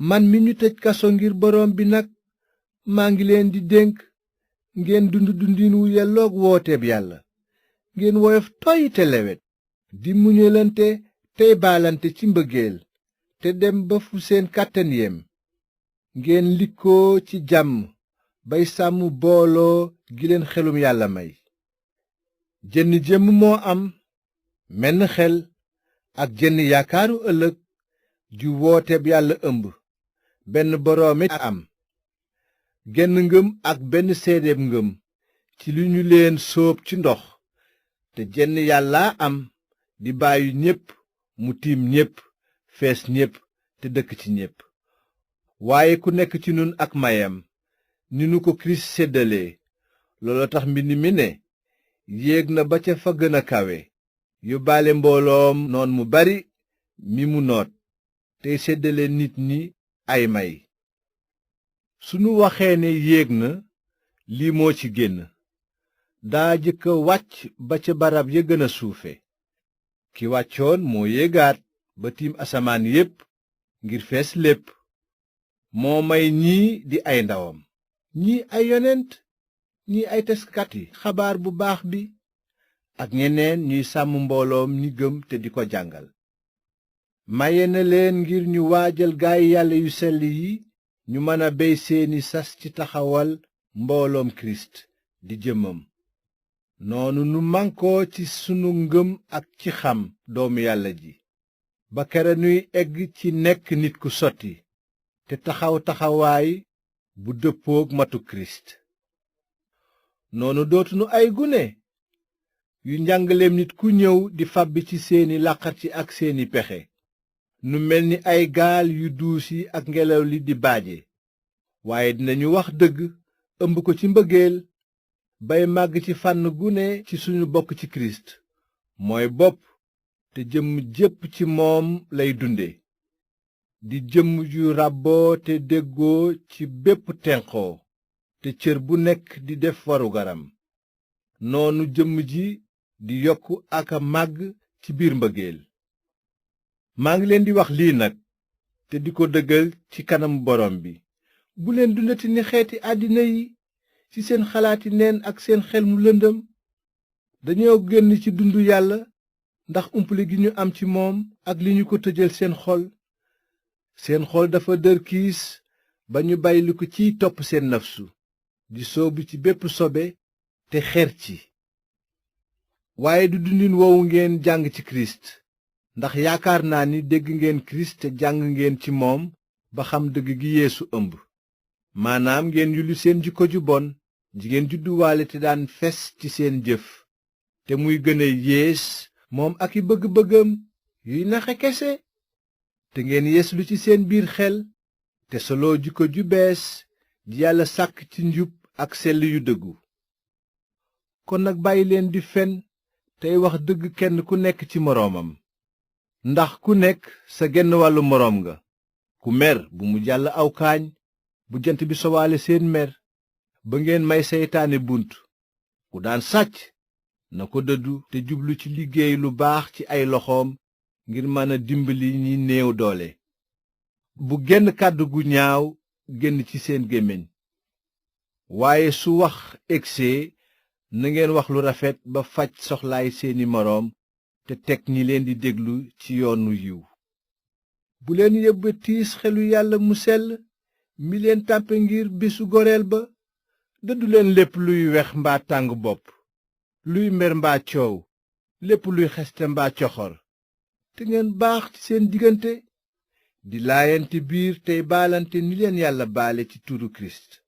man mi ñu tëj kaso ngir boroom bi nag maa ngi leen di dénk ngeen dund dundin wu yelloog wooteeb yàlla, ngeen woyof toy te lewet, di muñalante tey baalante ci mbëggeel, te dem ba fu seen kàttan yem. ngeen likkoo ci jàmm bay sàmm booloo gi leen xelum yàlla may. jenn jëmm moo am, menn xel, ak jenn yaakaaru ëllëg ju wooteeb yàlla ëmb, benn boroom it am, genn ngëm ak benn seedeeb ngëm ci li ñu leen sóob ci ndox, te jenn yàllaa am di bàyyu ñépp, mu tiim ñépp, fees ñépp, te dëkk ci ñépp. waaye ku nekk ci nun ak mayam ni nu ko kirist séddalee. looloo tax mbind mi ne, yéeg na ba ca fa gën a kawe, yóbbaale mbooloom noon mu bari mi mu noot, tey séddale nit ñi ay may. sunu waxee ne yéeg na, lii moo ci génn: daa jëkk a wàcc ba ca barab ya gën a suufe. ki wàccoon moo yéegaat ba tiim asamaan yépp ngir fees lépp. moo may ñii di ay ndawam, ñii ay yonent, ñii ay taskati xabaar bu baax bi, ak ñeneen ñuy sàmm mbooloom ñi gëm te di ko jàngal. maye na leen ngir ñu waajal gaay yàlla yu sell yi, ñu mën a bey seeni sas ci taxawal mbooloom kirist di jëmmam. noonu nu mànkoo ci sunu ngëm ak ci xam doomu yàlla ji, ba kere nuy egg ci nekk nit ku sotti te taxaw taxawaay bu dëppook matu kirist. noonu dootunu ay gune yu njàngaleem nit ku ñëw di fàbbi ci seeni làqarci ak seeni pexe. nu mel ni ay gaal yu duus yi ak ngelaw li di baaje, waaye dinañu wax dëgg ëmb ko ci mbëggeel, bay màgg ci fànn gune ci suñu bokk ci kirist mooy bopp, te jëmm jépp ci moom lay dunde, di jëmm ju ràbboo te déggoo ci bépp tenqoo, te cër bu nekk di def warugaram. noonu jëmm ji di yokk ak a màgg ci biir mbëggeel. maa ngi leen di wax lii nag, te di ko dëggal ci kanam borom bi: bu leen dundati ni xeeti àddina yi, ci seen xalaati neen ak seen xel mu lëndëm. dañoo génn ci dundu yàlla ndax umpale gi ñu am ci moom ak li ñu ko tëjal seen xol. seen xol dafa dër kiis ba ñu bàyyi ko ciy topp seen nafsu, di soobu ci bépp sobe te xer ci. waaye du dundin woowu ngeen jàng ci kirist, ndax yaakaar naa ni dégg ngeen kirist te jàng ngeen ci moom ba xam dëgg gi yeesu ëmb. maanaam ngeen yulli seen jikko ju bon ji ngeen judduwaale te daan fes ci seen jëf, te muy gën a yées moom ak i bëgg-bëggam yuy naxe kese. te ngeen yeeslu ci seen biir xel te soloo jikko ju bees ji yàlla sàkk ci njub ak sell yu dëggu. kon nag bàyyi leen di fen tey wax dëgg kenn ku nekk ci moroomam, ndax ku nekk sa genn wàllu moroom nga. ku mer bu mu jàll aw kaañ bu jant bi sowaale seen mer, ba ngeen may seytaane bunt. ku daan sàcc na ko dëddu te jublu ci liggéey lu baax ci ay loxoom ngir mën a dimbali ñi néew doole. bu genn kàddu gu ñaaw génn ci seen gémmiñ, waaye su wax egsee na ngeen wax lu rafet ba faj soxlaay seeni moroom te teg ñi leen di déglu ci yoonu yiw. bu leen yóbbe tiis xelu yàlla mu sell mi leen tàppe ngir bésu goreel ba. dëddu leen lépp luy wex mbaa tàng bopp, luy mer mbaa coow, lépp luy xeste mbaa coxor. te ngeen baax ci seen diggante, di laayante biir tey baalante ni leen yàlla baale ci turu kirist.